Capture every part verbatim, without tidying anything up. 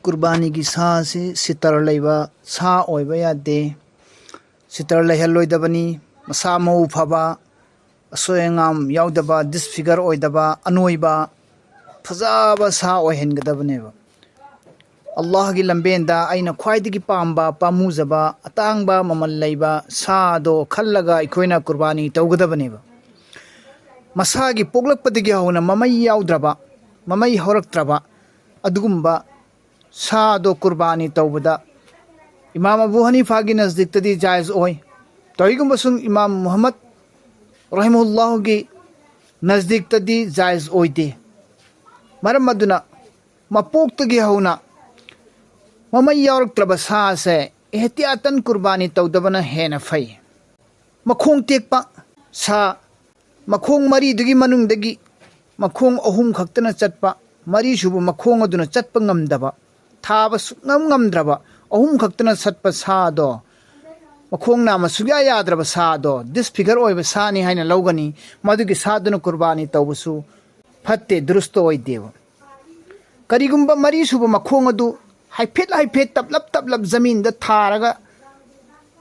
ꯀꯨꯔꯕꯥꯅꯤꯒꯤ ꯁꯥ ꯑꯁꯤ ꯁꯤꯇꯔ ꯂꯩꯕ ꯁꯥ ꯑꯣꯏꯕ ꯌꯥꯗꯦ꯫ ꯁꯤꯇꯔ ꯂꯩꯍꯜꯂꯣꯏꯗꯕꯅꯤ꯫ ꯃꯁꯥ ꯃꯎ ꯐꯕ, ꯑꯁꯣꯏ ꯑꯉꯥꯝ ꯌꯥꯎꯗꯕ, ꯗꯤꯁꯐꯤꯒꯔ ꯑꯣꯏꯗꯕ, ꯑꯅꯣꯏꯕ, ꯐꯖꯕ ꯁꯥ ꯑꯣꯏꯍꯟꯒꯗꯕꯅꯦꯕ꯫ ꯑꯜꯂꯥꯍꯒꯤ ꯂꯝꯕꯦꯟꯗ ꯑꯩꯅ ꯈ꯭ꯋꯥꯏꯗꯒꯤ ꯄꯥꯝꯕ, ꯄꯥꯝꯃꯨꯖꯕ, ꯑꯇꯥꯡꯕ ꯃꯃꯜ ꯂꯩꯕ ꯁꯥꯗꯣ ꯈꯜꯂꯒ ꯑꯩꯈꯣꯏꯅ ꯀꯨꯔꯕꯥꯅꯤ ꯇꯧꯒꯗꯕꯅꯦꯕ꯫ ꯃꯁꯥꯒꯤ ꯄꯣꯛꯂꯛꯄꯗꯒꯤ ꯍꯧꯅ ꯃꯃꯩ ꯌꯥꯎꯗ꯭ꯔꯕ, ꯃꯃꯩ ꯍꯧꯔꯛꯇ꯭ꯔꯕ ꯑꯗꯨꯒꯨꯝꯕ ꯁꯥꯗꯣ ꯀꯨꯔꯕꯥꯅꯤ ꯇꯧꯕꯗ ꯏꯃꯥꯝ ꯑꯕꯨ ꯍꯅꯤꯐꯥꯒꯤ ꯅꯖꯗꯤꯛꯇꯗꯤ ꯖꯥꯏꯖ ꯑꯣꯏ꯫ ꯇꯧꯏꯒꯨꯝꯕꯁꯨꯡ ꯏꯃꯥꯝ ꯃꯨꯍꯝꯃꯗ ꯔꯍꯤꯃꯍꯨꯜꯂꯥꯍꯨꯒꯤ ꯅꯖꯗꯤꯛꯇꯗꯤ ꯖꯥꯏꯖ ꯑꯣꯏꯗꯦ꯫ ꯃꯔꯝ ꯑꯗꯨꯅ ꯃꯄꯣꯛꯇꯒꯤ ꯍꯧꯅ ꯃꯃꯩ ꯌꯥꯎꯔꯛꯇ꯭ꯔꯕ ꯁꯥ ꯑꯁꯦ ꯏꯍꯇꯤꯌꯥꯇꯟ ꯀꯨꯔꯕꯥꯅꯤ ꯇꯧꯗꯕꯅ ꯍꯦꯟꯅ ꯐꯩ꯫ ꯃꯈꯣꯡ ꯇꯦꯛꯄ ꯁꯥ, ꯃꯈꯣꯡ ꯃꯔꯤꯗꯨꯒꯤ ꯃꯅꯨꯡꯗꯒꯤ ꯃꯈꯣꯡ ꯑꯍꯨꯝ ꯈꯛꯇꯅ ꯆꯠꯄ, ꯃꯔꯤꯁꯨꯕ ꯃꯈꯣꯡ ꯑꯗꯨꯅ ꯆꯠꯄ ꯉꯝꯗꯕ, ꯊꯥꯕ ꯁꯨꯛꯉꯝ ꯉꯝꯗ꯭ꯔꯕ, ꯑꯍꯨꯝ ꯈꯛꯇꯅ ꯆꯠꯄ ꯁꯥꯗꯣ, ꯃꯈꯣꯡ ꯅꯥꯝꯃ ꯁꯨꯛꯌꯥ ꯌꯥꯗ꯭ꯔꯕ ꯁꯥꯗꯣ ꯗꯤꯁꯐꯤꯒꯔ ꯑꯣꯏꯕ ꯁꯥꯅꯤ ꯍꯥꯏꯅ ꯂꯧꯒꯅꯤ꯫ ꯃꯗꯨꯒꯤ ꯁꯥꯗꯨꯅ ꯀꯨꯔꯕꯥꯅꯤ ꯇꯧꯕꯁꯨ ꯐꯠꯇꯦ, ꯗꯨꯔꯨꯁꯇ ꯑꯣꯏꯗꯦꯕ꯫ ꯀꯔꯤꯒꯨꯝꯕ ꯃꯔꯤꯁꯨꯕ ꯃꯈꯣꯡ ꯑꯗꯨ ꯍꯥꯏꯐꯦꯠ ꯍꯥꯏꯐꯦꯠ ꯇꯞꯂꯞ ꯇꯞꯂꯞ ꯖꯃꯤꯟꯗ ꯊꯥꯔꯒ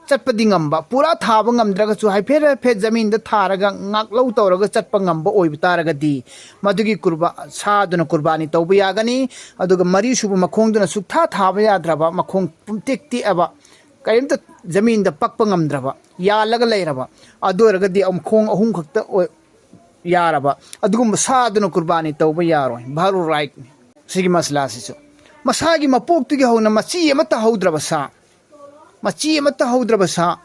ꯆꯠꯄꯗꯤ ꯉꯝꯕ, ꯄꯨꯔꯥ ꯊꯥꯕ ꯉꯝꯗ꯭ꯔꯒꯁꯨ ꯍꯥꯏꯐꯦꯠ ꯍꯥꯏꯐꯦꯠ ꯖꯃꯤꯟꯗ ꯊꯥꯔꯒ ꯉꯥꯛꯂꯧ ꯇꯧꯔꯒ ꯆꯠꯄ ꯉꯝꯕ ꯑꯣꯏꯕ ꯇꯥꯔꯒꯗꯤ ꯃꯗꯨꯒꯤ ꯀꯨꯔꯕꯥ-, ꯁꯥꯗꯨꯅ ꯀꯨꯔꯕꯥꯅꯤ ꯇꯧꯕ ꯌꯥꯒꯅꯤ꯫ ꯑꯗꯨꯒ ꯃꯔꯤꯁꯨꯕ ꯃꯈꯣꯡꯗꯨꯅ ꯁꯨꯛꯊꯥ ꯊꯥꯕ ꯌꯥꯗ꯭ꯔꯕ, ꯃꯈꯣꯡ ꯄꯨꯝꯇꯦꯛ ꯇꯦꯛꯑꯕ, ꯀꯔꯤꯝꯇ ꯖꯃꯤꯟꯗ ꯄꯛꯄ ꯉꯝꯗ꯭ꯔꯕ, ꯌꯥꯜꯂꯒ ꯂꯩꯔꯕ, ꯑꯗꯨ ꯑꯣꯏꯔꯒꯗꯤ ꯃꯈꯣꯡ ꯑꯍꯨꯝ ꯈꯛꯇ ꯑꯣꯏ-, ꯌꯥꯔꯕ ꯑꯗꯨꯒꯨꯝꯕ ꯁꯥꯗꯨꯅ ꯀꯨꯔꯕꯥꯅꯤ ꯇꯧꯕ ꯌꯥꯔꯣꯏ꯫ ꯚꯥꯔꯨ ꯔꯥꯏꯠꯅꯤ ꯁꯤꯒꯤ ꯃꯁꯂꯥꯁꯤꯁꯨ꯫ ꯃꯁꯥꯒꯤ ꯃꯄꯣꯛꯇꯒꯤ ꯍꯧꯅ ꯃꯆꯤ ꯑꯃꯠꯇ ꯍꯧꯗ꯭ꯔꯕ ꯁꯥ, ꯃꯆꯤ ꯑꯃꯠꯇ ꯍꯧꯗ꯭ꯔꯕ ꯁꯥ,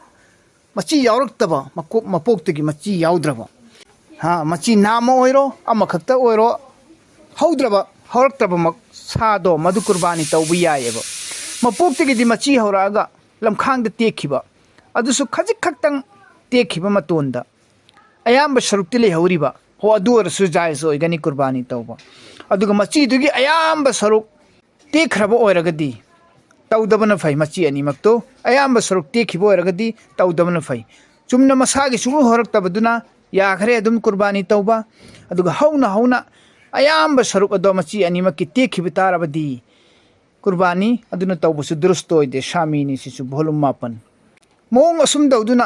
ꯃꯆꯤ ꯌꯥꯎꯔꯛꯇꯕ, ꯃꯀꯣꯛ-, ꯃꯄꯣꯛꯇꯒꯤ ꯃꯆꯤ ꯌꯥꯎꯗ꯭ꯔꯕ, ꯍꯥ, ꯃꯆꯤ ꯅꯥꯝꯃ ꯑꯣꯏꯔꯣ, ꯑꯃꯈꯛꯇ ꯑꯣꯏꯔꯣ, ꯍꯧꯗ꯭ꯔꯕ, ꯍꯧꯔꯛꯇ꯭ꯔꯕ ꯃꯛ-, ꯁꯥꯗꯣ ꯃꯗꯨ ꯀꯨꯔꯕꯥꯅꯤ ꯇꯧꯕ ꯌꯥꯏꯑꯕ꯫ ꯃꯄꯣꯛꯇꯒꯤꯗꯤ ꯃꯆꯤ ꯍꯧꯔꯛꯑꯒ ꯂꯝꯈꯥꯡꯗ ꯇꯦꯛꯈꯤꯕ, ꯑꯗꯨꯁꯨ ꯈꯖꯤꯛ ꯈꯛꯇꯪ ꯇꯦꯛꯈꯤꯕ ꯃꯇꯣꯟꯗ, ꯑꯌꯥꯝꯕ ꯁꯔꯨꯛꯇꯤ ꯂꯩꯍꯧꯔꯤꯕ, ꯍꯣ, ꯑꯗꯨ ꯑꯣꯏꯔꯁꯨ ꯖꯥꯏꯖ ꯑꯣꯏꯒꯅꯤ ꯀꯨꯔꯕꯥꯅꯤ ꯇꯧꯕ꯫ ꯑꯗꯨꯒ ꯃꯆꯤꯗꯨꯒꯤ ꯑꯌꯥꯝꯕ ꯁꯔꯨꯛ ꯇꯦꯛꯈ꯭ꯔꯕ ꯑꯣꯏꯔꯒꯗꯤ ꯇꯧꯗꯕꯅ ꯐꯩ꯫ ꯃꯆꯤ ꯑꯅꯤꯃꯛꯇꯣ ꯑꯌꯥꯝꯕ ꯁꯔꯨꯛ ꯇꯦꯛꯈꯤꯕ ꯑꯣꯏꯔꯒꯗꯤ ꯇꯧꯗꯕꯅ ꯐꯩ꯫ ꯆꯨꯝꯅ ꯃꯁꯥꯒꯤ ꯁꯨꯡꯍꯧ ꯍꯧꯔꯛꯇꯕꯗꯨꯅ ꯌꯥꯈ꯭ꯔꯦ ꯑꯗꯨꯝ ꯀꯨꯔꯕꯥꯅꯤ ꯇꯧꯕ꯫ ꯑꯗꯨꯒ ꯍꯧꯅ ꯍꯧꯅ ꯑꯌꯥꯝꯕ ꯁꯔꯨꯛ ꯑꯗꯣ ꯃꯆꯤ ꯑꯅꯤꯃꯛꯀꯤ ꯇꯦꯛꯈꯤꯕ ꯇꯥꯔꯕꯗꯤ ꯀꯨꯔꯕꯥꯅꯤ ꯑꯗꯨꯅ ꯇꯧꯕꯁꯨ ꯗꯨꯔꯨꯁꯇ ꯑꯣꯏꯗꯦ꯫ ꯁꯥꯃꯤꯅꯤ ꯁꯤꯁꯨ ꯚꯣꯂꯨꯝ ꯃꯥꯄꯟ꯫ ꯃꯑꯣꯡ ꯑꯁꯨꯝ ꯇꯧꯗꯨꯅ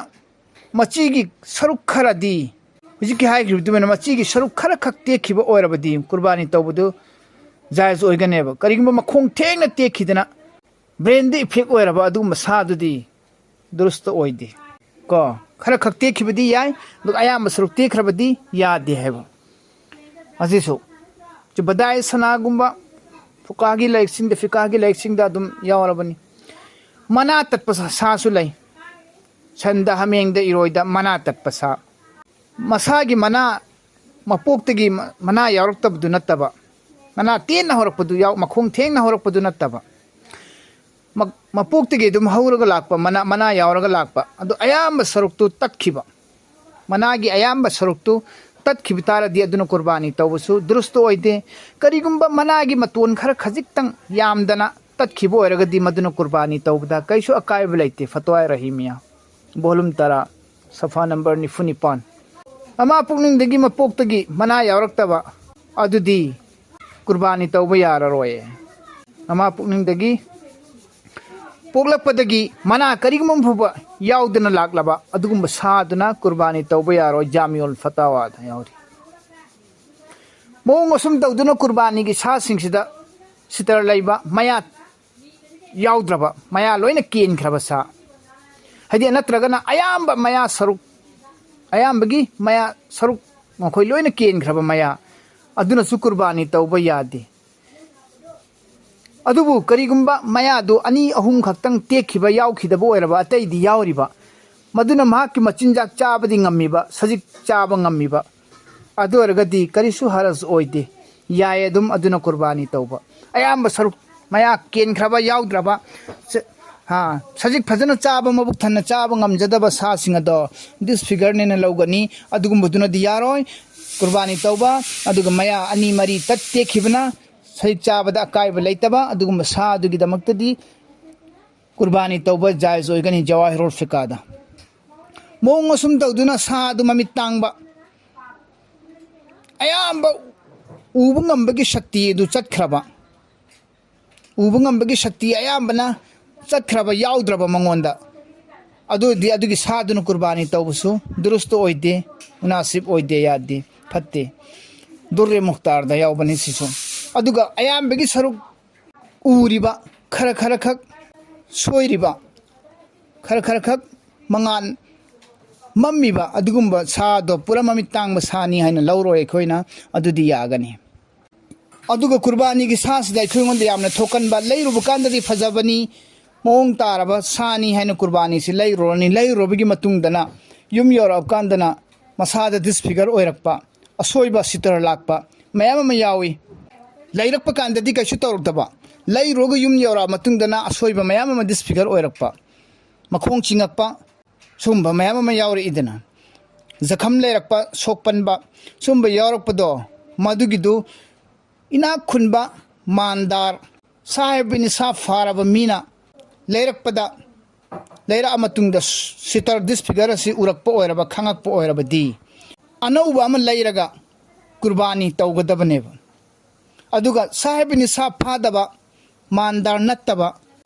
ꯃꯆꯤꯒꯤ ꯁꯔꯨꯛ ꯈꯔꯗꯤ, ꯍꯧꯖꯤꯛꯀꯤ ꯍꯥꯏꯈ꯭ꯔꯤꯕꯗꯨꯃꯥꯏꯅ ꯃꯆꯤꯒꯤ ꯁꯔꯨꯛ ꯈꯔꯈꯛ ꯇꯦꯛꯈꯤꯕ ꯑꯣꯏꯔꯕꯗꯤ ꯀꯨꯔꯕꯥꯅꯤ ꯇꯧꯕꯗꯨ ꯖꯥꯏꯖ ꯑꯣꯏꯒꯅꯦꯕ꯫ ꯀꯔꯤꯒꯨꯝꯕ ꯃꯈꯣꯡ ꯊꯦꯡꯅ ꯇꯦꯛꯈꯤꯗꯅ ꯕ꯭ꯔꯦꯟꯗ ꯏꯐꯦꯛ ꯑꯣꯏꯔꯕ ꯑꯗꯨꯒꯨꯝꯕ ꯁꯥꯗꯨꯗꯤ ꯗꯨꯔꯨꯁꯇ ꯑꯣꯏꯗꯦ꯫ ꯀꯣ, ꯈꯔ ꯈꯛ ꯇꯦꯛꯈꯤꯕꯗꯤ ꯌꯥꯏ, ꯑꯗꯨꯒ ꯑꯌꯥꯝꯕ ꯁꯔꯨꯛ ꯇꯦꯛꯈ꯭ꯔꯕꯗꯤ ꯌꯥꯗꯦ ꯍꯥꯏꯕ꯫ ꯑꯁꯤꯁꯨ ꯆꯨꯕꯗꯥꯏ ꯁꯅꯥꯒꯨꯝꯕ ꯐꯨꯀꯥꯒꯤ ꯂꯥꯏꯔꯤꯛꯁꯤꯡꯗ, ꯐꯤꯀꯥꯒꯤ ꯂꯥꯏꯔꯤꯛꯁꯤꯡꯗ ꯑꯗꯨꯝ ꯌꯥꯎꯔꯕꯅꯤ꯫ ꯃꯅꯥ ꯇꯠꯄ ꯁꯥ-, ꯁꯥꯁꯨ ꯂꯩ꯫ ꯁꯟꯗ, ꯍꯥꯃꯦꯡꯗ, ꯏꯔꯣꯏꯗ ꯃꯅꯥ ꯇꯠꯄ ꯁꯥ꯫ ꯃꯁꯥꯒꯤ ꯃꯅꯥ ꯃꯄꯣꯛꯇꯒꯤ ꯃ-, ꯃꯅꯥ ꯌꯥꯎꯔꯛꯇꯕꯗꯨ ꯅꯠꯇꯕ, ꯃꯅꯥ ꯇꯦꯟꯅ ꯍꯧꯔꯛꯄꯗꯨ ꯌꯥꯎ-, ꯃꯈꯣꯡ ꯊꯦꯡꯅ ꯍꯧꯔꯛꯄꯗꯨ ꯅꯠꯇꯕ, ꯃ-, ꯃꯄꯣꯛꯇꯒꯤ ꯑꯗꯨꯝ ꯍꯧꯔꯒ ꯂꯥꯛꯄ, ꯃꯅꯥ, ꯃꯅꯥ ꯌꯥꯎꯔꯒ ꯂꯥꯛꯄ, ꯑꯗꯨ ꯑꯌꯥꯝꯕ ꯁꯔꯨꯛꯇꯨ ꯇꯠꯈꯤꯕ, ꯃꯅꯥꯒꯤ ꯑꯌꯥꯝꯕ ꯁꯔꯨꯛꯇꯨ ꯇꯠꯈꯤꯕ ꯇꯥꯔꯗꯤ ꯑꯗꯨꯅ ꯀꯨꯔꯕꯥꯅꯤ ꯇꯧꯕꯁꯨ ꯗꯨꯔꯨꯁꯇ ꯑꯣꯏꯗꯦ꯫ ꯀꯔꯤꯒꯨꯝꯕ ꯃꯅꯥꯒꯤ ꯃꯇꯣꯟ ꯈꯔ ꯈꯖꯤꯛꯇꯪ ꯌꯥꯝꯗꯅ ꯇꯠꯈꯤꯕ ꯑꯣꯏꯔꯒꯗꯤ ꯃꯗꯨꯅ ꯀꯨꯔꯕꯥꯅꯤ ꯇꯧꯕꯗ ꯀꯩꯁꯨ ꯑꯀꯥꯏꯕ ꯂꯩꯇꯦ꯫ ꯐꯇꯋꯥ ꯔꯍꯤꯃꯤꯌꯥ, ꯚꯣꯂꯨꯝ ꯇꯔꯥ, ꯁꯐꯥ ꯅꯝꯕꯔ ꯅꯤꯐꯨ ꯅꯤꯄꯥꯟ꯫ ꯃꯃꯥ ꯄꯨꯛꯅꯤꯡꯗꯒꯤ ꯃꯄꯣꯛꯇꯒꯤ ꯃꯅꯥ ꯌꯥꯎꯔꯛꯇꯕ ꯑꯗꯨꯗꯤ ꯀꯨꯔꯕꯥꯅꯤ ꯇꯧꯕ ꯌꯥꯔꯔꯣꯏ꯫ ꯃꯃꯥ ꯄꯨꯛꯅꯤꯡꯗꯒꯤ ꯄꯣꯛꯂꯛꯄꯗꯒꯤ ꯃꯅꯥ ꯀꯔꯤꯒꯨꯝꯕ ꯐꯥꯎꯕ ꯌꯥꯎꯗꯅ ꯂꯥꯛꯂꯕ ꯑꯗꯨꯒꯨꯝꯕ ꯁꯥꯗꯨꯅ ꯀꯨꯔꯕꯥꯅꯤ ꯇꯧꯕ ꯌꯥꯔꯣꯏ꯫ ꯖꯥꯃꯤꯎꯜ ꯐꯇꯥꯋꯥꯗ ꯌꯥꯎꯔꯤ꯫ ꯃꯑꯣꯡ ꯑꯁꯨꯝ ꯇꯧꯗꯨꯅ ꯀꯨꯔꯕꯥꯅꯤꯒꯤ ꯁꯥꯁꯤꯡꯁꯤꯗ ꯁꯤꯇꯔ ꯂꯩꯕ ꯃꯌꯥ ꯌꯥꯎꯗ꯭ꯔꯕ, ꯃꯌꯥ ꯂꯣꯏꯅ ꯀꯦꯟꯈ꯭ꯔꯕ ꯁꯥ, ꯍꯥꯏꯗꯤ ꯅꯠꯇ꯭ꯔꯒꯅ ꯑꯌꯥꯝꯕ ꯃꯌꯥ ꯁꯔꯨꯛ, ꯑꯌꯥꯝꯕꯒꯤ ꯃꯌꯥ ꯁꯔꯨꯛ ꯃꯈꯣꯏ ꯂꯣꯏꯅ ꯀꯦꯟꯈ꯭ꯔꯕ ꯃꯌꯥ, ꯑꯗꯨꯅꯁꯨ ꯀꯨꯔꯕꯥꯅꯤ ꯇꯧꯕ ꯌꯥꯗꯦ꯫ ꯑꯗꯨꯕꯨ ꯀꯔꯤꯒꯨꯝꯕ ꯃꯌꯥꯗꯨ ꯑꯅꯤ ꯑꯍꯨꯝ ꯈꯛꯇꯪ ꯇꯦꯛꯈꯤꯕ ꯌꯥꯎꯈꯤꯗꯕ ꯑꯣꯏꯔꯕ, ꯑꯇꯩꯗꯤ ꯌꯥꯎꯔꯤꯕ, ꯃꯗꯨꯅ ꯃꯍꯥꯛꯀꯤ ꯃꯆꯤꯟꯖꯥꯛ ꯆꯥꯕꯗꯤ ꯉꯝꯃꯤꯕ, ꯁꯖꯤꯛ ꯆꯥꯕ ꯉꯝꯃꯤꯕ, ꯑꯗꯨ ꯑꯣꯏꯔꯒꯗꯤ ꯀꯔꯤꯁꯨ ꯍꯔꯖ ꯑꯣꯏꯗꯦ, ꯌꯥꯏ ꯑꯗꯨꯝ ꯑꯗꯨꯅ ꯀꯨꯔꯕꯥꯅꯤ ꯇꯧꯕ꯫ ꯑꯌꯥꯝꯕ ꯁꯔꯨꯛ ꯃꯌꯥ ꯀꯦꯟꯈ꯭ꯔꯕ ꯌꯥꯎꯗ꯭ꯔꯕ, ꯁ-, ꯍꯥ, ꯁꯖꯤꯛ ꯐꯖꯅ ꯆꯥꯕ, ꯃꯕꯨꯛ ꯊꯟꯅ ꯆꯥꯕ ꯉꯝꯖꯗꯕ ꯁꯥꯁꯤꯡ ꯑꯗꯣ ꯗꯤꯁꯐꯤꯒꯔꯅꯦꯅ ꯂꯧꯒꯅꯤ꯫ ꯑꯗꯨꯒꯨꯝꯕꯗꯨꯅꯗꯤ ꯌꯥꯔꯣꯏ ꯀꯨꯔꯕꯥꯅꯤ ꯇꯧꯕ꯫ ꯑꯗꯨꯒ ꯃꯌꯥ ꯑꯅꯤ ꯃꯔꯤ ꯇꯠ ꯇꯦꯛꯈꯤꯕꯅ ꯁꯖꯤꯛ ꯆꯥꯕꯗ ꯑꯀꯥꯏꯕ ꯂꯩꯇꯕ ꯑꯗꯨꯒꯨꯝꯕ ꯁꯥ ꯑꯗꯨꯒꯤꯗꯃꯛꯇꯗꯤ ꯀꯨꯔꯕꯥꯅꯤ ꯇꯧꯕ ꯖꯥꯏꯖ ꯑꯣꯏꯒꯅꯤ꯫ ꯖꯋꯥꯍꯤꯔꯨꯜ ꯐꯤꯀꯥꯗ꯫ ꯃꯑꯣꯡ ꯑꯁꯨꯝ ꯇꯧꯗꯨꯅ ꯁꯥ ꯑꯗꯨ ꯃꯃꯤꯠ ꯇꯥꯡꯕ, ꯑꯌꯥꯝꯕ ꯎꯕ ꯉꯝꯕꯒꯤ ꯁꯛꯇꯤ ꯑꯗꯨ ꯆꯠꯈ꯭ꯔꯕ, ꯎꯕ ꯉꯝꯕꯒꯤ ꯁꯛꯇꯤ ꯑꯌꯥꯝꯕꯅ ꯆꯠꯈ꯭ꯔꯕ, ꯌꯥꯎꯗ꯭ꯔꯕ ꯃꯉꯣꯟꯗ, ꯑꯗꯨꯗꯤ ꯑꯗꯨꯒꯤ ꯁꯥꯗꯨꯅ ꯀꯨꯔꯕꯥꯅꯤ ꯇꯧꯕꯁꯨ ꯗꯨꯔꯨꯁꯇ ꯑꯣꯏꯗꯦ, ꯃꯨꯅꯥꯁꯤꯕ ꯑꯣꯏꯗꯦ, ꯌꯥꯗꯦ, ꯐꯠꯇꯦ꯫ ꯗꯨꯔꯔꯦ ꯃꯨꯈꯇꯥꯔꯗ ꯌꯥꯎꯕꯅꯤ ꯁꯤꯁꯨ꯫ ꯑꯗꯨꯒ ꯑꯌꯥꯝꯕꯒꯤ ꯁꯔꯨꯛ ꯎꯔꯤꯕ, ꯈꯔ ꯈꯔ ꯈꯛ ꯁꯣꯏꯔꯤꯕ, ꯈꯔ ꯈꯔ ꯈꯛ ꯃꯉꯥꯜ ꯃꯝꯃꯤꯕ ꯑꯗꯨꯒꯨꯝꯕ ꯁꯥꯗꯣ ꯄꯨꯔꯥ ꯃꯃꯤꯠ ꯇꯥꯡꯕ ꯁꯥꯅꯤ ꯍꯥꯏꯅ ꯂꯧꯔꯣꯏ ꯑꯩꯈꯣꯏꯅ꯫ ꯑꯗꯨꯗꯤ ꯌꯥꯒꯅꯤ꯫ ꯑꯗꯨꯒ ꯀꯨꯔꯕꯥꯅꯤꯒꯤ ꯁꯥꯁꯤꯗ ꯑꯩꯈꯣꯏꯉꯣꯟꯗ ꯌꯥꯝꯅ ꯊꯣꯛꯀꯟꯕ, ꯂꯩꯔꯨꯕ ꯀꯥꯟꯗꯗꯤ ꯐꯖꯕꯅꯤ, ꯃꯑꯣꯡ ꯇꯥꯔꯕ ꯁꯥꯅꯤ ꯍꯥꯏꯅ ꯀꯨꯔꯕꯥꯅꯤꯁꯤ ꯂꯩꯔꯨꯔꯅꯤ꯫ ꯂꯩꯔꯨꯔꯕꯒꯤ ꯃꯇꯨꯡꯗꯅ ꯌꯨꯝ ꯌꯧꯔꯛꯑꯀꯥꯟꯗꯅ ꯃꯁꯥꯗ ꯗꯤꯁꯐꯤꯒꯔ ꯑꯣꯏꯔꯛꯄ, ꯑꯁꯣꯏꯕ ꯁꯤꯇꯔ ꯂꯥꯛꯄ ꯃꯌꯥꯝ ꯑꯃ ꯌꯥꯎꯏ꯫ ꯂꯩꯔꯛꯄ ꯀꯥꯟꯗꯗꯤ ꯀꯩꯁꯨ ꯇꯧꯔꯛꯇꯕ, ꯂꯩꯔꯨꯔꯒ ꯌꯨꯝ ꯌꯧꯔꯛꯑ ꯃꯇꯨꯡꯗꯅ ꯑꯁꯣꯏꯕ ꯃꯌꯥꯝ ꯑꯃ ꯗꯤꯁꯐꯤꯒꯔ ꯑꯣꯏꯔꯛꯄ, ꯃꯈꯣꯡ ꯆꯤꯡꯉꯛꯄ, ꯁꯨꯝꯕ ꯃꯌꯥꯝ ꯑꯃ ꯌꯥꯎꯔꯛꯏꯗꯅ, ꯖꯈꯝ ꯂꯩꯔꯛꯄ, ꯁꯣꯛꯄꯟꯕ, ꯁꯨꯝꯕ ꯌꯥꯎꯔꯛꯄꯗꯣ, ꯃꯗꯨꯒꯤꯗꯨ ꯏꯅꯥꯛ ꯈꯨꯟꯕ ꯃꯥꯟꯗꯥꯔ ꯁꯥꯍꯦꯕ ꯕꯤꯟ ꯏꯁꯥ ꯐꯥꯔꯕ ꯃꯤꯅ ꯂꯩꯔꯛꯄꯗ, ꯂꯩꯔꯛꯑ ꯃꯇꯨꯡꯗ ꯁꯤꯇꯔ ꯗꯤꯁꯐꯤꯒꯔ ꯑꯁꯤ ꯎꯔꯛꯄ ꯑꯣꯏꯔꯕ, ꯈꯪꯉꯛꯄ ꯑꯣꯏꯔꯕꯗꯤ, ꯑꯅꯧꯕ ꯑꯃ ꯂꯩꯔꯒ ꯀꯨꯔꯕꯥꯅꯤ ꯇꯧꯒꯗꯕꯅꯦꯕ꯫ ꯑꯗꯨꯒ ꯁꯥꯍꯦꯕ ꯕꯤꯟ ꯏꯁꯥ ꯐꯥꯗꯕ, ꯃꯥꯟꯗꯥꯔ ꯅꯠꯇꯕ,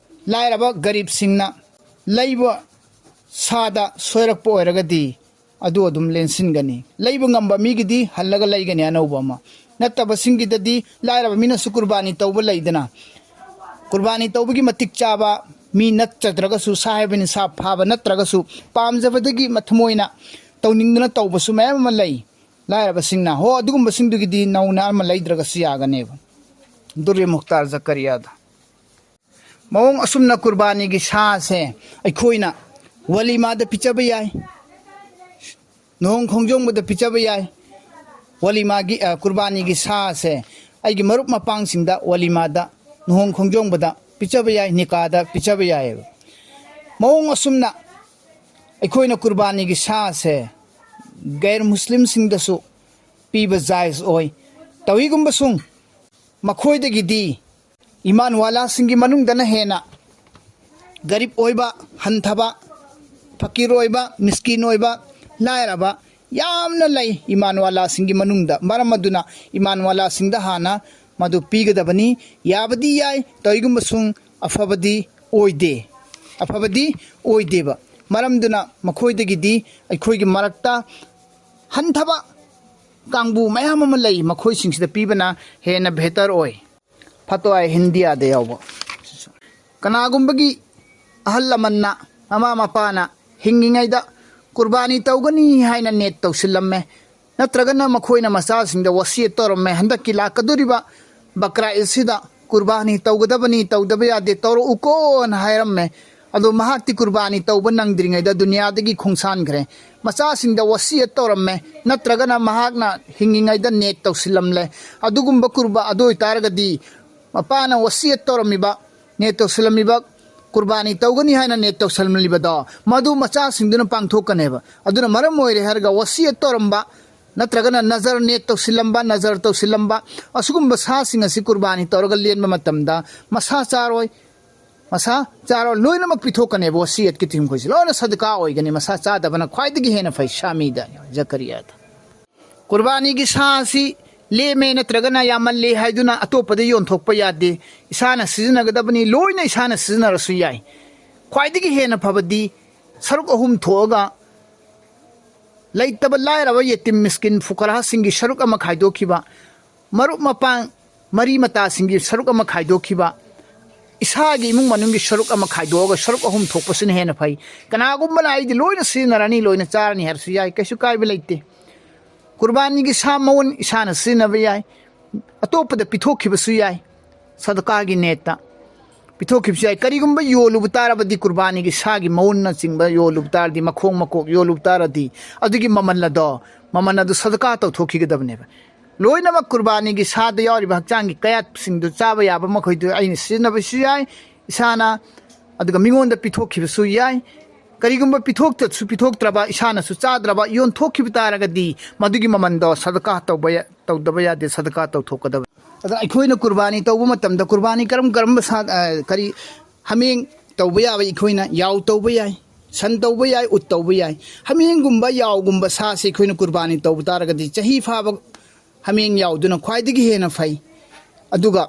ꯂꯥꯏꯔꯕ ꯒꯔꯤꯕꯁꯤꯡꯅ ꯂꯩꯕ ꯁꯥꯗ ꯁꯣꯏꯔꯛꯄ ꯑꯣꯏꯔꯒꯗꯤ, ꯑꯗꯨ ꯑꯗꯨꯝ ꯂꯦꯟꯁꯤꯟꯒꯅꯤ꯫ ꯂꯩꯕ ꯉꯝꯕ ꯃꯤꯒꯤꯗꯤ ꯍꯜꯂꯒ ꯂꯩꯒꯅꯤ ꯑꯅꯧꯕ ꯑꯃ꯫ ꯅꯠꯇꯕꯁꯤꯡꯒꯤꯗꯗꯤ, ꯂꯥꯏꯔꯕ ꯃꯤꯅꯁꯨ ꯀꯨꯔꯕꯥꯅꯤ ꯇꯧꯕ ꯂꯩꯗꯅ, ꯀꯨꯔꯕꯥꯅꯤ ꯇꯧꯕꯒꯤ ꯃꯇꯤꯛ ꯆꯥꯕ ꯃꯤ ꯅꯠꯇ꯭ꯔꯒꯁꯨ, ꯁꯥꯍꯦꯕ ꯕꯤꯟ ꯏꯁꯥ ꯐꯥꯕ ꯅꯠꯇ꯭ꯔꯒꯁꯨ, ꯄꯥꯝꯖꯕꯗꯒꯤ ꯃꯊꯃꯣꯏꯅ ꯇꯧꯅꯤꯡꯗꯨꯅ ꯇꯧꯕꯁꯨ ꯃꯌꯥꯝ ꯑꯃ ꯂꯩ꯫ ꯂꯥꯏꯔꯕꯁꯤꯡꯅ, ꯍꯣ, ꯑꯗꯨꯒꯨꯝꯕꯁꯤꯡꯗꯨꯒꯤꯗꯤ ꯅꯧꯅ ꯑꯃ ꯂꯩꯗ꯭ꯔꯒꯁꯨ ꯌꯥꯒꯅꯦꯕ꯫ ꯗꯨꯔꯔꯦ ꯃꯨꯈꯇꯥꯔ ꯖꯀꯔꯤꯌꯥꯗ꯫ ꯃꯑꯣꯡ ꯑꯁꯨꯝꯅ ꯀꯨꯔꯕꯥꯅꯤꯒꯤ ꯁꯥꯁꯦ ꯑꯩꯈꯣꯏꯅ ꯋꯥꯂꯤꯃꯥꯗ ꯄꯤꯖꯕ ꯌꯥꯏ, ꯂꯨꯍꯣꯡ ꯈꯣꯡꯗꯣꯡꯕꯗ ꯄꯤꯖꯕ ꯌꯥꯏ꯫ ꯋꯥꯂꯤꯃꯥꯒꯤ, ꯑ, ꯀꯨꯔꯕꯥꯅꯤꯒꯤ ꯁꯥꯁꯦ ꯑꯩꯒꯤ ꯃꯔꯨꯞ ꯃꯄꯥꯡꯁꯤꯡꯗ ꯋꯥꯂꯤꯃꯥꯗ, ꯂꯨꯍꯣꯡ ꯈꯣꯡꯗꯣꯡꯕꯗ ꯄꯤꯖꯕ ꯌꯥꯏ, ꯅꯤꯀꯥꯗ ꯄꯤꯖꯕ ꯌꯥꯏꯑꯕ꯫ ꯃꯑꯣꯡ ꯑꯁꯨꯝꯅ ꯑꯩꯈꯣꯏꯅ ꯀꯨꯔꯕꯥꯅꯤꯒꯤ ꯁꯥꯁꯦ ꯒꯩꯔ ꯃꯨꯁꯂꯤꯝꯁꯤꯡꯗꯁꯨ ꯄꯤꯕ ꯖꯥꯏꯖ ꯑꯣꯏ꯫ ꯇꯧꯏꯒꯨꯝꯕꯁꯨꯡ ꯃꯈꯣꯏꯗꯒꯤꯗꯤ ꯏꯃꯥꯟꯋꯥꯂꯥꯁꯤꯡꯒꯤ ꯃꯅꯨꯡꯗꯅ ꯍꯦꯟꯅ ꯒꯔꯤꯕ ꯑꯣꯏꯕ, ꯍꯟꯊꯕ, ꯐꯀꯤꯔ ꯑꯣꯏꯕ, ꯃꯤꯁꯀꯤꯟ ꯑꯣꯏꯕ, ꯂꯥꯏꯔꯕ ꯌꯥꯝꯅ ꯂꯩ ꯏꯃꯥꯟꯋꯥꯂꯥꯁꯤꯡꯒꯤ ꯃꯅꯨꯡꯗ꯫ ꯃꯔꯝ ꯑꯗꯨꯅ ꯏꯃꯥꯟꯋꯥꯂꯥꯁꯤꯡꯗ ꯍꯥꯟꯅ ꯃꯗꯨ ꯄꯤꯒꯗꯕꯅꯤ꯫ ꯌꯥꯕꯗꯤ ꯌꯥꯏ, ꯇꯧꯏꯒꯨꯝꯕꯁꯨꯡ ꯑꯐꯕꯗꯤ ꯑꯣꯏꯗꯦ, ꯑꯐꯕꯗꯤ ꯑꯣꯏꯗꯦꯕ꯫ ꯃꯔꯝꯗꯨꯅ ꯃꯈꯣꯏꯗꯒꯤꯗꯤ ꯑꯩꯈꯣꯏꯒꯤ ꯃꯔꯛꯇ ꯍꯟꯊꯕ ꯀꯥꯡꯕꯨ ꯃꯌꯥꯝ ꯑꯃ ꯂꯩ, ꯃꯈꯣꯏꯁꯤꯡꯁꯤꯗ ꯄꯤꯕꯅ ꯍꯦꯟꯅ ꯕꯦꯍꯇꯔ ꯑꯣꯏ꯫ ꯐꯇꯋꯥ ꯍꯤꯟꯗꯤꯌꯥꯗ ꯌꯥꯎꯕ ꯀꯅꯥꯒꯨꯝꯕꯒꯤ ꯑꯍꯜ ꯂꯃꯟꯅ, ꯃꯃꯥ ꯃꯄꯥꯅ ꯍꯤꯡꯉꯤꯉꯩꯗ ꯀꯨꯔꯕꯥꯅꯤ ꯇꯧꯒꯅꯤ ꯍꯥꯏꯅ ꯅꯦꯠ ꯇꯧꯁꯤꯜꯂꯝꯃꯦ, ꯅꯠꯇ꯭ꯔꯒꯅ ꯃꯈꯣꯏꯅ ꯃꯆꯥꯁꯤꯡꯗ ꯋꯥꯁꯤꯌꯠ ꯇꯧꯔꯝꯃꯦ, ꯍꯟꯗꯛꯀꯤ ꯂꯥꯛꯀꯗꯧꯔꯤꯕ ꯕꯀ꯭ꯔꯥ ꯏꯗꯁꯤꯗ ꯀꯨꯔꯕꯥꯅꯤ ꯇꯧꯒꯗꯕꯅꯤ, ꯇꯧꯗꯕ ꯌꯥꯗꯦ, ꯇꯧꯔꯛꯎꯀꯣꯅ ꯍꯥꯏꯔꯝꯃꯦ꯫ ꯑꯗꯣ ꯃꯍꯥꯛꯇꯤ ꯀꯨꯔꯕꯥꯅꯤ ꯇꯧꯕ ꯅꯪꯗ꯭ꯔꯤꯉꯩꯗ ꯗꯨꯅꯤꯌꯥꯗꯒꯤ ꯈꯣꯡꯁꯥꯟꯈ꯭ꯔꯦ꯫ ꯃꯆꯥꯁꯤꯡꯗ ꯋꯥꯁꯤꯌꯠ ꯇꯧꯔꯝꯃꯦ, ꯅꯠꯇ꯭ꯔꯒꯅ ꯃꯍꯥꯛꯅ ꯍꯤꯡꯉꯤꯉꯩꯗ ꯅꯦꯠ ꯇꯧꯁꯤꯜꯂꯝꯂꯦ꯫ ꯑꯗꯨꯒꯨꯝꯕ ꯀꯨꯔꯕꯥ ꯑꯗꯨ ꯑꯣꯏꯇꯥꯔꯒꯗꯤ ꯃꯄꯥꯅ ꯋꯥꯁꯤꯌꯠ ꯇꯧꯔꯝꯃꯤꯕ, ꯅꯦꯠ ꯇꯧꯁꯤꯜꯂꯝꯃꯤꯕ, ꯀꯨꯔꯕꯥꯅꯤ ꯇꯧꯒꯅꯤ ꯍꯥꯏꯅ ꯅꯦꯠ ꯇꯧꯁꯤꯜꯂꯝꯂꯤꯕꯗꯣ, ꯃꯗꯨ ꯃꯆꯥꯁꯤꯡꯗꯨꯅ ꯄꯥꯡꯊꯣꯛꯀꯅꯦꯕ꯫ ꯑꯗꯨꯅ ꯃꯔꯝ ꯑꯣꯏꯔꯦ ꯍꯥꯏꯔꯒ ꯋꯥꯁꯤꯌꯠ ꯇꯧꯔꯝꯕ, ꯅꯠꯇ꯭ꯔꯒꯅ ꯅꯖꯔ ꯅꯦꯠ ꯇꯧꯁꯤꯜꯂꯝꯕ, ꯅꯖꯔ ꯇꯧꯁꯤꯜꯂꯝꯕ, ꯑꯁꯤꯒꯨꯝꯕ ꯁꯥꯁꯤꯡ ꯑꯁꯤ ꯀꯨꯔꯕꯥꯅꯤ ꯇꯧꯔꯒ ꯂꯦꯟꯕ ꯃꯇꯝꯗ ꯃꯁꯥ ꯆꯥꯔꯣꯏ, ꯃꯁꯥ ꯆꯥꯔꯣꯏ, ꯂꯣꯏꯅꯃꯛ ꯄꯤꯊꯣꯛꯀꯅꯦꯕ꯫ ꯋꯥꯁꯤꯌꯠꯀꯤ ꯊꯤꯝꯈꯣꯏꯁꯦ ꯂꯣꯏꯅ ꯁꯗꯀꯥ ꯑꯣꯏꯒꯅꯤ, ꯃꯁꯥ ꯆꯥꯗꯕꯅ ꯈ꯭ꯋꯥꯏꯗꯒꯤ ꯍꯦꯟꯅ ꯐꯩ꯫ ꯁꯥꯃꯤꯗ, ꯖꯀꯔꯤꯌꯥꯗ꯫ ꯀꯨꯔꯕꯥꯅꯤꯒꯤ ꯁꯥ ꯑꯁꯤ ꯂꯦꯝꯃꯦ ꯅꯠꯇ꯭ꯔꯒꯅ ꯌꯥꯝꯃꯜꯂꯦ ꯍꯥꯏꯗꯨꯅ ꯑꯇꯣꯞꯄꯗ ꯌꯣꯟꯊꯣꯛꯄ ꯌꯥꯗꯦ꯫ ꯏꯁꯥꯅ ꯁꯤꯖꯤꯟꯅꯒꯗꯕꯅꯤ, ꯂꯣꯏꯅ ꯏꯁꯥꯅ ꯁꯤꯖꯤꯟꯅꯔꯁꯨ ꯌꯥꯏ꯫ ꯈ꯭ꯋꯥꯏꯗꯒꯤ ꯍꯦꯟꯅ ꯐꯕꯗꯤ ꯁꯔꯨꯛ ꯑꯍꯨꯝ ꯊꯣꯛꯑꯒ ꯂꯩꯇꯕ ꯂꯥꯏꯔꯕ ꯌꯦꯇꯤꯝ ꯃꯤꯁꯀꯤꯟ ꯐꯨꯀꯔꯥꯁꯤꯡꯒꯤ ꯁꯔꯨꯛ ꯑꯃ ꯈꯥꯏꯗꯣꯛꯈꯤꯕ, ꯃꯔꯨꯞ ꯃꯄꯥꯡ ꯃꯔꯤ ꯃꯇꯥꯁꯤꯡꯒꯤ ꯁꯔꯨꯛ ꯑꯃ ꯈꯥꯏꯗꯣꯛꯈꯤꯕ, ꯏꯁꯥꯒꯤ ꯏꯃꯨꯡ ꯃꯅꯨꯡꯒꯤ ꯁꯔꯨꯛ ꯑꯃ ꯈꯥꯏꯗꯣꯛꯑꯒ ꯁꯔꯨꯛ ꯑꯍꯨꯝ ꯊꯣꯛꯄꯁꯤꯅ ꯍꯦꯟꯅ ꯐꯩ꯫ ꯀꯅꯥꯒꯨꯝꯕꯅ "ꯑꯩꯗꯤ ꯂꯣꯏꯅ ꯁꯤꯖꯤꯟꯅꯔꯅꯤ, ꯂꯣꯏꯅ ꯆꯥꯔꯅꯤ" ꯍꯥꯏꯔꯁꯨ ꯌꯥꯏ, ꯀꯩꯁꯨ ꯀꯥꯏꯕ ꯂꯩꯇꯦ꯫ ꯀꯨꯔꯕꯥꯅꯤꯒꯤ ꯁꯥ ꯃꯎꯟ ꯏꯁꯥꯅ ꯁꯤꯖꯤꯟꯅꯕ ꯌꯥꯏ, ꯑꯇꯣꯞꯄꯗ ꯄꯤꯊꯣꯛꯈꯤꯕꯁꯨ ꯌꯥꯏ, ꯁꯗꯀꯥꯒꯤ ꯅꯦꯠꯇ ꯄꯤꯊꯣꯛꯈꯤꯕꯁꯨ ꯌꯥꯏ꯫ ꯀꯔꯤꯒꯨꯝꯕ ꯌꯣꯜꯂꯨꯕ ꯇꯥꯔꯕꯗꯤ, ꯀꯨꯔꯕꯥꯅꯤꯒꯤ ꯁꯥꯒꯤ ꯃꯎꯟꯅꯆꯤꯡꯕ ꯌꯣꯜꯂꯨꯕ ꯇꯥꯔꯗꯤ, ꯃꯈꯣꯡ ꯃꯀꯣꯛ ꯌꯣꯜꯂꯨꯕ ꯇꯥꯔꯗꯤ, ꯑꯗꯨꯒꯤ ꯃꯃꯜ ꯑꯗꯣ, ꯃꯃꯜ ꯑꯗꯨ ꯁꯗꯀꯥ ꯇꯧꯊꯣꯛꯈꯤꯒꯗꯕꯅꯦꯕ꯫ ꯂꯣꯏꯅꯃꯛ ꯀꯨꯔꯕꯥꯅꯤꯒꯤ ꯁꯥꯗ ꯌꯥꯎꯔꯤꯕ ꯍꯛꯆꯥꯡꯒꯤ ꯀꯌꯥꯠꯁꯤꯡꯗꯨ ꯆꯥꯕ ꯌꯥꯕ ꯃꯈꯩꯗꯨ ꯑꯩꯅ ꯁꯤꯖꯤꯟꯅꯕꯁꯨ ꯌꯥꯏ, ꯏꯁꯥꯅ, ꯑꯗꯨꯒ ꯃꯤꯉꯣꯟꯗ ꯄꯤꯊꯣꯛꯈꯤꯕꯁꯨ ꯌꯥꯏ꯫ ꯀꯔꯤꯒꯨꯝꯕ ꯄꯤꯊꯣꯛꯇꯁꯨ ꯄꯤꯊꯣꯛꯇ꯭ꯔꯕ, ꯏꯁꯥꯅꯁꯨ ꯆꯥꯗ꯭ꯔꯕ, ꯌꯣꯟꯊꯣꯛꯈꯤꯕ ꯇꯥꯔꯒꯗꯤ, ꯃꯗꯨꯒꯤ ꯃꯃꯟꯗꯣ ꯁꯗꯀꯥ ꯇꯧꯕ ꯌꯥ-, ꯇꯧꯗꯕ ꯌꯥꯗꯦ, ꯁꯗꯀꯥ ꯇꯧꯊꯣꯛꯀꯗꯕꯅꯤ꯫ ꯑꯗꯨꯅ ꯑꯩꯈꯣꯏꯅ ꯀꯨꯔꯕꯥꯅꯤ ꯇꯧꯕ ꯃꯇꯝꯗ, ꯀꯨꯔꯕꯥꯅꯤ ꯀꯔꯝ ꯀꯔꯝꯕ ꯁꯥ-, ꯑ, ꯀꯔꯤ, ꯍꯥꯃꯦꯡ ꯇꯧꯕ ꯌꯥꯕ ꯑꯩꯈꯣꯏꯅ ꯌꯥꯎ ꯇꯧꯕ ꯌꯥꯏ, ꯁꯟ ꯇꯧꯕ ꯌꯥꯏ, ꯎꯠ ꯇꯧꯕ ꯌꯥꯏ꯫ ꯍꯥꯃꯦꯡꯒꯨꯝꯕ, ꯌꯥꯎꯒꯨꯝꯕ ꯁꯥꯁꯤ ꯑꯩꯈꯣꯏꯅ ꯀꯨꯔꯕꯥꯅꯤ ꯇꯧꯕ ꯇꯥꯔꯒꯗꯤ, ꯆꯍꯤ ꯐꯥꯕ ꯍꯥꯃꯦꯡ ꯌꯥꯎꯗꯨꯅ ꯈ꯭ꯋꯥꯏꯗꯒꯤ ꯍꯦꯟꯅ ꯐꯩ꯫ ꯑꯗꯨꯒ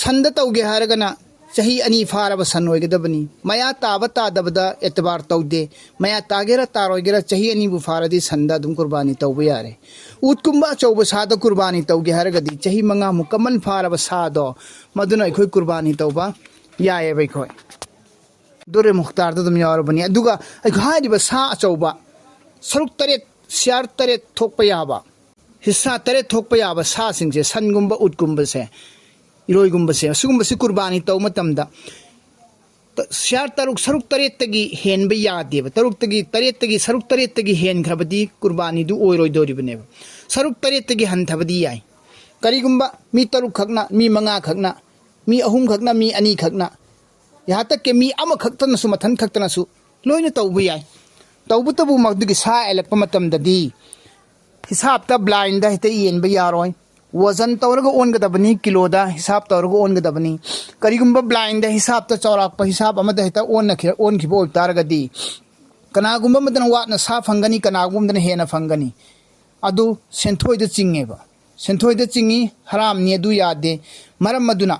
ꯁꯟꯗ ꯇꯧꯒꯦ ꯍꯥꯏꯔꯒꯅ ꯆꯍꯤ ꯑꯅꯤ ꯐꯥꯔꯕ ꯁꯟ ꯑꯣꯏꯒꯗꯕꯅꯤ꯫ ꯃꯌꯥ ꯇꯥꯕ ꯇꯥꯗꯕꯗ ꯑꯦꯇꯕꯥꯔ ꯇꯧꯗꯦ꯫ ꯃꯌꯥ ꯇꯥꯒꯦꯔꯥ ꯇꯥꯔꯣꯏꯒꯦꯔꯥ, ꯆꯍꯤ ꯑꯅꯤꯕꯨ ꯐꯥꯔꯗꯤ ꯁꯟꯗ ꯑꯗꯨꯝ ꯀꯨꯔꯕꯥꯅꯤ ꯇꯧꯕ ꯌꯥꯔꯦ꯫ ꯎꯠꯀꯨꯝꯕ ꯑꯆꯧꯕ ꯁꯥꯗ ꯀꯨꯔꯕꯥꯅꯤ ꯇꯧꯒꯦ ꯍꯥꯏꯔꯒꯗꯤ ꯆꯍꯤ ꯃꯉꯥꯃꯨꯛ ꯀꯃꯟ ꯐꯥꯔꯕ ꯁꯥꯗꯣ, ꯃꯗꯨꯅ ꯑꯩꯈꯣꯏ ꯀꯨꯔꯕꯥꯅꯤ ꯇꯧꯕ ꯌꯥꯏꯑꯕ ꯑꯩꯈꯣꯏ꯫ ꯗꯨꯔꯦ ꯃꯨꯈꯇꯥꯔꯗ ꯑꯗꯨꯝ ꯌꯥꯎꯔꯕꯅꯤ꯫ ꯑꯗꯨꯒ ꯑꯩꯈꯣꯏ ꯍꯥꯏꯔꯤꯕ ꯁꯥ ꯑꯆꯧꯕ ꯁꯔꯨꯛ ꯇꯔꯦꯠ, ꯁꯤꯌꯥꯔ ꯇꯔꯦꯠ ꯊꯣꯛꯄ ꯌꯥꯕ, ꯍꯤꯁꯥ ꯇꯔꯦꯠ ꯊꯣꯛꯄ ꯌꯥꯕ ꯁꯥꯁꯤꯡꯁꯦ, ꯁꯟꯒꯨꯝꯕ, ꯎꯠꯀꯨꯝꯕꯁꯦ, ꯏꯔꯣꯏꯒꯨꯝꯕꯁꯦ, ꯑꯁꯤꯒꯨꯝꯕꯁꯤ ꯀꯨꯔꯕꯥꯅꯤ ꯇꯧꯕ ꯃꯇꯝꯗ ꯇ-, ꯁꯤꯌꯥꯔ ꯇꯔꯨꯛ, ꯁꯔꯨꯛ ꯇꯔꯦꯠꯇꯒꯤ ꯍꯦꯟꯕ ꯌꯥꯗꯦꯕ꯫ ꯇꯔꯨꯛꯇꯒꯤ, ꯇꯔꯦꯠꯇꯒꯤ, ꯁꯔꯨꯛ ꯇꯔꯦꯠꯇꯒꯤ ꯍꯦꯟꯈ꯭ꯔꯕꯗꯤ ꯀꯨꯔꯕꯥꯅꯤꯗꯨ ꯑꯣꯏꯔꯣꯏꯗꯧꯔꯤꯕꯅꯦꯕ꯫ ꯁꯔꯨꯛ ꯇꯔꯦꯠꯇꯒꯤ ꯍꯟꯊꯕꯗꯤ ꯌꯥꯏ꯫ ꯀꯔꯤꯒꯨꯝꯕ ꯃꯤ ꯇꯔꯨꯛ ꯈꯛꯅ, ꯃꯤ ꯃꯉꯥ ꯈꯛꯅ, ꯃꯤ ꯑꯍꯨꯝ ꯈꯛꯅ, ꯃꯤ ꯑꯅꯤ ꯈꯛꯅ, ꯌꯥꯍꯥ ꯇꯛ ꯀꯦ ꯃꯤ ꯑꯃꯈꯛꯇꯅꯁꯨ, ꯃꯊꯟ ꯈꯛꯇꯅꯁꯨ ꯂꯣꯏꯅ ꯇꯧꯕ ꯌꯥꯏ꯫ ꯇꯧꯕꯇꯕꯨ ꯃꯗꯨꯒꯤ ꯁꯥ ꯑꯦꯜꯂꯛꯄ ꯃꯇꯝꯗꯗꯤ ꯍꯤꯁꯥꯞꯇ ꯕ꯭ꯂꯥꯏꯟꯗ ꯍꯦꯛꯇ ꯌꯦꯟꯕ ꯌꯥꯔꯣꯏ꯫ ꯋꯖꯟ ꯇꯧꯔꯒ ꯑꯣꯟꯒꯗꯕꯅꯤ, ꯀꯤꯂꯣꯗ ꯍꯤꯁꯥꯞ ꯇꯧꯔꯒ ꯑꯣꯟꯒꯗꯕꯅꯤ꯫ ꯀꯔꯤꯒꯨꯝꯕ ꯕ꯭ꯂꯥꯏꯟꯗ ꯍꯤꯁꯥꯞꯇ ꯆꯥꯎꯔꯥꯛꯄ ꯍꯤꯁꯥꯞ ꯑꯃꯗ ꯍꯦꯛꯇ ꯑꯣꯟꯅꯈꯤ-, ꯑꯣꯟꯈꯤꯕ ꯑꯣꯏꯕ ꯇꯥꯔꯒꯗꯤ, ꯀꯅꯥꯒꯨꯝꯕ ꯑꯃꯗꯅ ꯋꯥꯠꯅ ꯁꯥ ꯐꯪꯒꯅꯤ, ꯀꯅꯥꯒꯨꯝꯕ ꯑꯃꯗꯅ ꯍꯦꯟꯅ ꯐꯪꯒꯅꯤ꯫ ꯑꯗꯨ ꯁꯦꯟꯊꯣꯏꯗ ꯆꯤꯡꯉꯦꯕ꯫ ꯁꯦꯟꯊꯣꯏꯗ ꯆꯤꯡꯉꯤ, ꯍꯔꯥꯝꯅꯤ, ꯑꯗꯨ ꯌꯥꯗꯦ꯫ ꯃꯔꯝ ꯑꯗꯨꯅ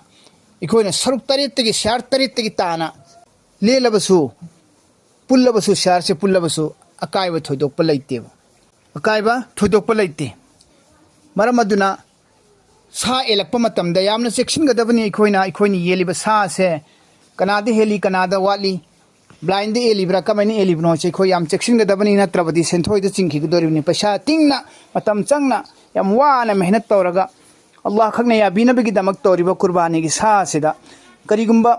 ꯑꯩꯈꯣꯏꯅ ꯁꯔꯨꯛ ꯇꯔꯦꯠꯇꯒꯤ, ꯁꯤꯌꯥꯔ ꯇꯔꯦꯠꯇꯒꯤ ꯇꯥꯅ ꯂꯦꯜꯂꯕꯁꯨ, ꯄꯨꯜꯂꯕꯁꯨ, ꯁꯤꯌꯥꯔꯁꯦ ꯄꯨꯜꯂꯕꯁꯨ ꯑꯀꯥꯏꯕ ꯊꯣꯏꯗꯣꯛꯄ ꯂꯩꯇꯦꯕ꯫ ꯑꯀꯥꯏꯕ ꯊꯣꯏꯗꯣꯛꯄ ꯂꯩꯇꯦ꯫ ꯃꯔꯝ ꯑꯗꯨꯅ ꯁꯥ ꯑꯦꯜꯂꯛꯄ ꯃꯇꯝꯗ ꯌꯥꯝꯅ ꯆꯦꯛꯁꯤꯟꯒꯗꯕꯅꯤ꯫ ꯑꯩꯈꯣꯏꯅ, ꯑꯩꯈꯣꯏꯅ ꯌꯦꯜꯂꯤꯕ ꯁꯥꯁꯦ ꯀꯅꯥꯗ ꯍꯦꯜꯂꯤ, ꯀꯅꯥꯗ ꯋꯥꯠꯂꯤ, ꯕ꯭ꯂꯥꯏꯟꯗ ꯑꯦꯜꯂꯤꯕ꯭ꯔꯥ, ꯀꯃꯥꯏꯅ ꯑꯦꯜꯂꯤꯕꯅꯣ ꯍꯥꯏꯁꯦ ꯑꯩꯈꯣꯏ ꯌꯥꯝ ꯆꯦꯛꯁꯤꯟꯒꯗꯕꯅꯤ, ꯅꯠꯇ꯭ꯔꯕꯗꯤ ꯁꯦꯟꯊꯣꯏꯗ ꯆꯤꯡꯈꯤꯒꯗꯧꯔꯤꯕꯅꯤ꯫ ꯄꯩꯁꯥ ꯇꯤꯡꯅ, ꯃꯇꯝ ꯆꯪꯅ, ꯌꯥꯝ ꯋꯥꯅ ꯃꯦꯍꯅꯠ ꯇꯧꯔꯒ ꯑꯜꯂꯥꯍ ꯈꯛꯅ ꯌꯥꯕꯤꯅꯕꯒꯤꯗꯃꯛ ꯇꯧꯔꯤꯕ ꯀꯨꯔꯕꯥꯅꯤꯒꯤ ꯁꯥ ꯑꯁꯤꯗ ꯀꯔꯤꯒꯨꯝꯕ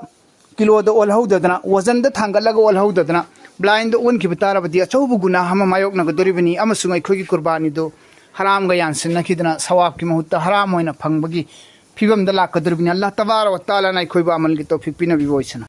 ꯀꯤꯂꯣꯗ ꯑꯣꯜꯍꯧꯗꯗꯅ, ꯋꯖꯟꯗ ꯊꯥꯡꯒꯠꯂꯒ ꯑꯣꯜꯍꯧꯗꯗꯅ, ꯕ꯭ꯂꯥꯏꯟꯗ ꯑꯣꯟꯈꯤꯕ ꯇꯥꯔꯕꯗꯤ ꯑꯆꯧꯕ ꯒꯨꯅꯥꯍ ꯑꯃ ꯃꯥꯌꯣꯛꯅꯒꯗꯧꯔꯤꯕꯅꯤ, ꯑꯃꯁꯨꯡ ꯑꯩꯈꯣꯏꯒꯤ ꯀꯨꯔꯕꯥꯅꯤꯗꯨ ꯍꯔꯥꯝꯒ ꯌꯥꯟꯁꯤꯟꯅꯈꯤꯗꯅ ꯁꯋꯥꯕꯀꯤ ꯃꯍꯨꯠꯇ ꯍꯔꯥꯝ ꯑꯣꯏꯅ ꯐꯪꯕꯒꯤ ꯐꯤꯕꯝꯗ ꯂꯥꯛꯀꯗꯧꯔꯤꯕꯅꯤ꯫ ꯑꯜꯂꯥꯍ ꯇꯕꯥꯔꯛ ꯋ ꯇꯥꯂꯥꯅ ꯑꯩꯈꯣꯏꯕꯨ ꯑꯃꯜꯒꯤ ꯇꯧꯐꯤꯛ ꯄꯤꯅꯕꯤꯕ ꯑꯣꯏꯁꯅꯨ꯫